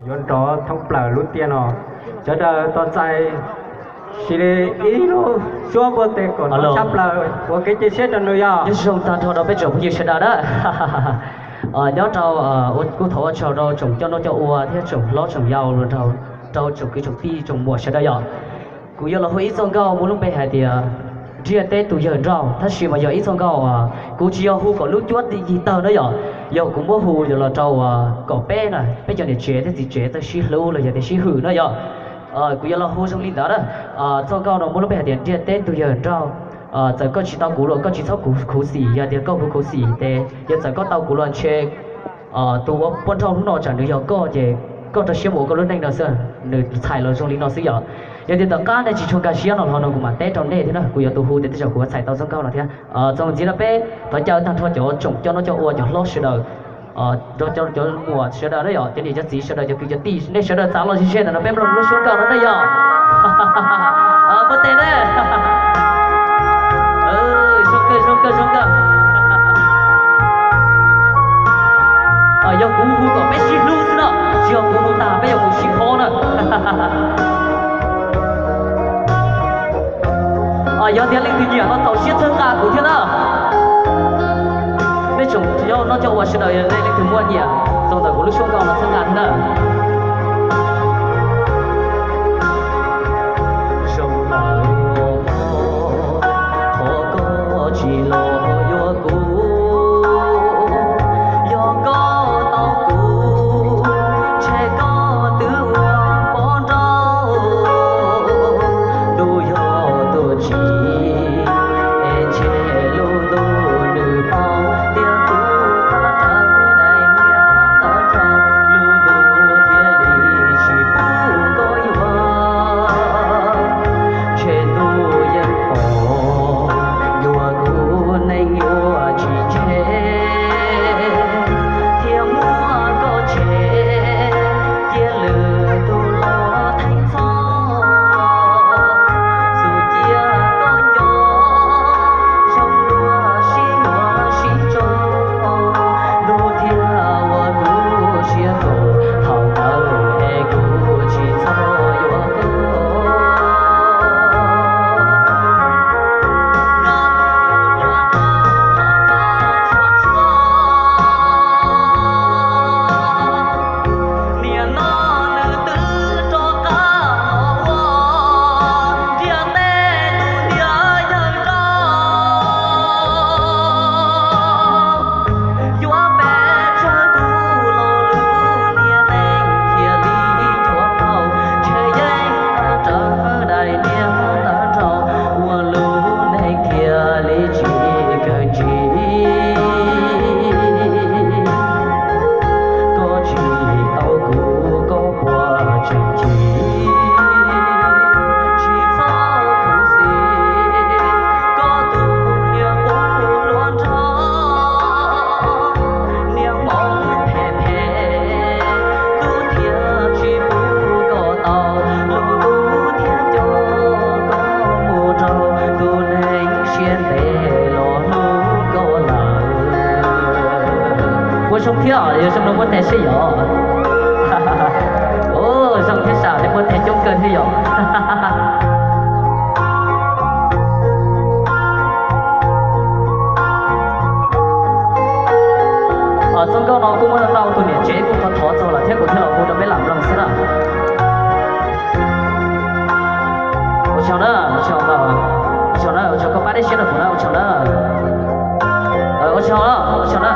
Yuav nrov thoob plaws lub tiaj no, sawv daws tos txais sis li ib lub suab npuaj tes kom nrov tshaj plaws ua kev cia siab rau nws yog. Nyob zoo tag nrho rau peb tsoom phooj ywg sawv daws na. Nyob rau kuj thov ua tsaug rau tsoom coj noj coj ua thiab tsoom hlob tsoom yau, rau tsoom kwv tsoom tij tsoom muam sawv daws yom. Kuv yuav los hu ib txoj nkauj muaj lub npe hais tias ntiaj teb tus yawg nrauj, tab sis mas yog ib txoj nkauj, kuv tsis yog hu kom lub cuab yig tawg na yom, yog kuv muab hu los rau kom peb na, peb cov niam tsev thiab txiv tsev txawj sib hlub los yog tias sib hwm na yom. Kuv yuav los hu zoo li ntawd na. Txoj nkauj no muaj lub npe hais tias ntiaj teb tus yawg nrauj. Txawm koj tsis tau kuv los koj tsis txhob khuv xim, yog tias koj kuv khuv xim ces yog txawm koj tau kuv los ntshe tus ua poj nrauj hnub no tsam nws yog koj ces koj rau siab mus ua koj lub neej no xwb, nws txhais los zoo li no xwb yom. Yog tias tom qab nej tsis tshua nkag siab no los no kuv mam teb rau nej thiab na, kuv yuav tus hu tias tej zaum kuv yuav txhais tau txoj nkauj no thiab. Txuas ntxiv rau peb thov caw tag nrho cov tsoom coj noj coj ua, cov hlob sawv daws, rau cov muam sawv daws na yom, cov niam cov txiv sawv daws, cov kwv cov tij, nej sawv daws txav los ze ze ntawm no peb mloog lub suab nkauj no na yom. Npuaj tes na. Zoo kawg, zoo kawg, zoo kawg. Yog kuv hu kom peb sib hlub xwb no, tsis yog kuv hu tag peb yuav mus sib phob na. Yog tias leej twg nyiam no txaus siab txhawb nqa kuv thiab na. Nej tsoom coj noj coj ua sawv daws, yog nej leej twg muaj nyiam txog ntawm kuv lub suab nkauj no txhawb nqa thiab na. Zoo lawm os, thov koj tsis los yuav kuv. Yog koj tau kuv, ntshe koj twb ua poj nrauj. Ntuj yog tuag tsis, es ntshe lub ntuj nws paub tias kuv tab rawv daim niag tawv rau lub ntuj thiaj li tsis pub koj yuav. Ntshe ntuj yeej pom yuav kuv neeg yuav tsis ntshe, thiaj muab koj tshem cia lwm tus los theej txhoj. Xub cia koj nco zoo dua sib yuav sib tso, ntuj thiaj ua kuv siab ntuj thaum ntawd es kuv tsis txhob yuav koj. Niam no nws twb rov qab los ua ntiaj teb tus niag yawg nrauj. Yuav pes tsawg tus los lub niag neej thiaj li tshuav tau, ntshe yeej tab rawv daim niag tawv rau ua lub neej thiaj li tsis kawg ntsis. Koj tsis tau kuv koj puas tseem chim? Tsis txhob khuv xim, koj tus niag qub hluas nraug, niag hmoov phem phem, kuv thiaj tsis pub koj tau, lub ntuj thiaj coj koj mus rau tus neeg siab ntev los hlub koj lawm. Ua zoo thiab, yog zoo no muab tes seb yom. Zoo thiab sas, nej muab tes coob kawg thiab yom. Txoj nkauj no kuj muab tau tus niam tsev kuj thov thov txog lawm thiab kuv thiaj los hu rau peb lam mloog xwb na. Ua tsaug na, ua tsaug, ua tsaug na, ua tsaug koj pab dej siab rau kuv na, ua tsaug na. Ua tsaug, ua tsaug na.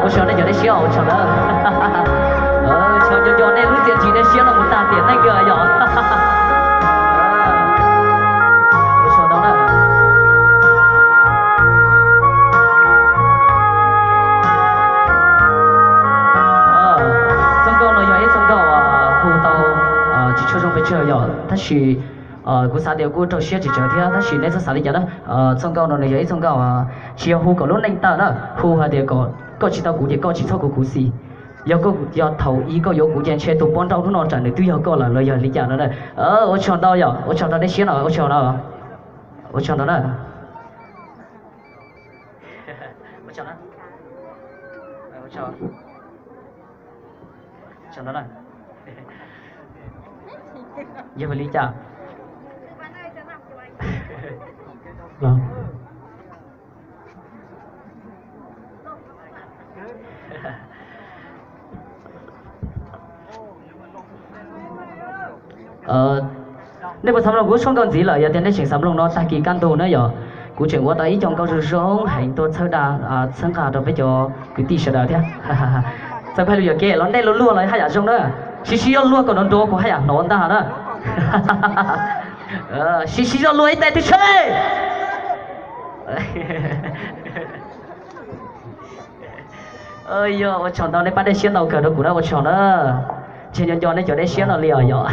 Ua tsaug nej cov dej siab, ua tsaug na. Ua tsaug nco nco nej lub txiaj ntsim dej siab no mus tag tiam neej kawg yom. Ua tsaug ntau na. Txoj nkauj no yog ib txoj nkauj hu tau tsis tshua zoo pes tsawg yom, tab sis kuv xav tias kuj rau siab tsis tsawg thiab, tab sis nej txhob xav li cas na. Txoj nkauj no nws yog ib txoj nkauj tsis yog hu kom lub neej tawm na, hu hais tias kom koj tsis tau kuv ces koj tsis txhob kuv kuv xis. Yog koj, yog thaum ub koj yuav kuv ces ntshe tus poj nrauj hnub no tsam nws twb yog koj lawm los yog li cas no na. Ua tsaug ntau yom, ua tsaug rau dej siab no, ua tsaug na. Ua tsaug na. Yog li cas? Nej puas xav mloog kuv tshuab nkauj ntxiv lawm? Yog tias nej tseem xav mloog no tag kis kaj ntug na yom, kuv tseem ua tau ib co nkauj zoo zoo heev tuaj txhawb da, txhawb nqa rau peb cov kwv tij sawv daws thiab. Txawm pheej lus yuam kev los nej luag luag los haj yam zoo na. Sib sib zog luag kom nrov nrov kuv haj yam hnov ntag na. Sib sib zog luag ib teg twb tsheb. Yog ua tsaug ntau, nej pab dej siab ntau kawg rau kuv na, ua tsaug na. Ntshe nco nco nej cov dej siab no li os yom.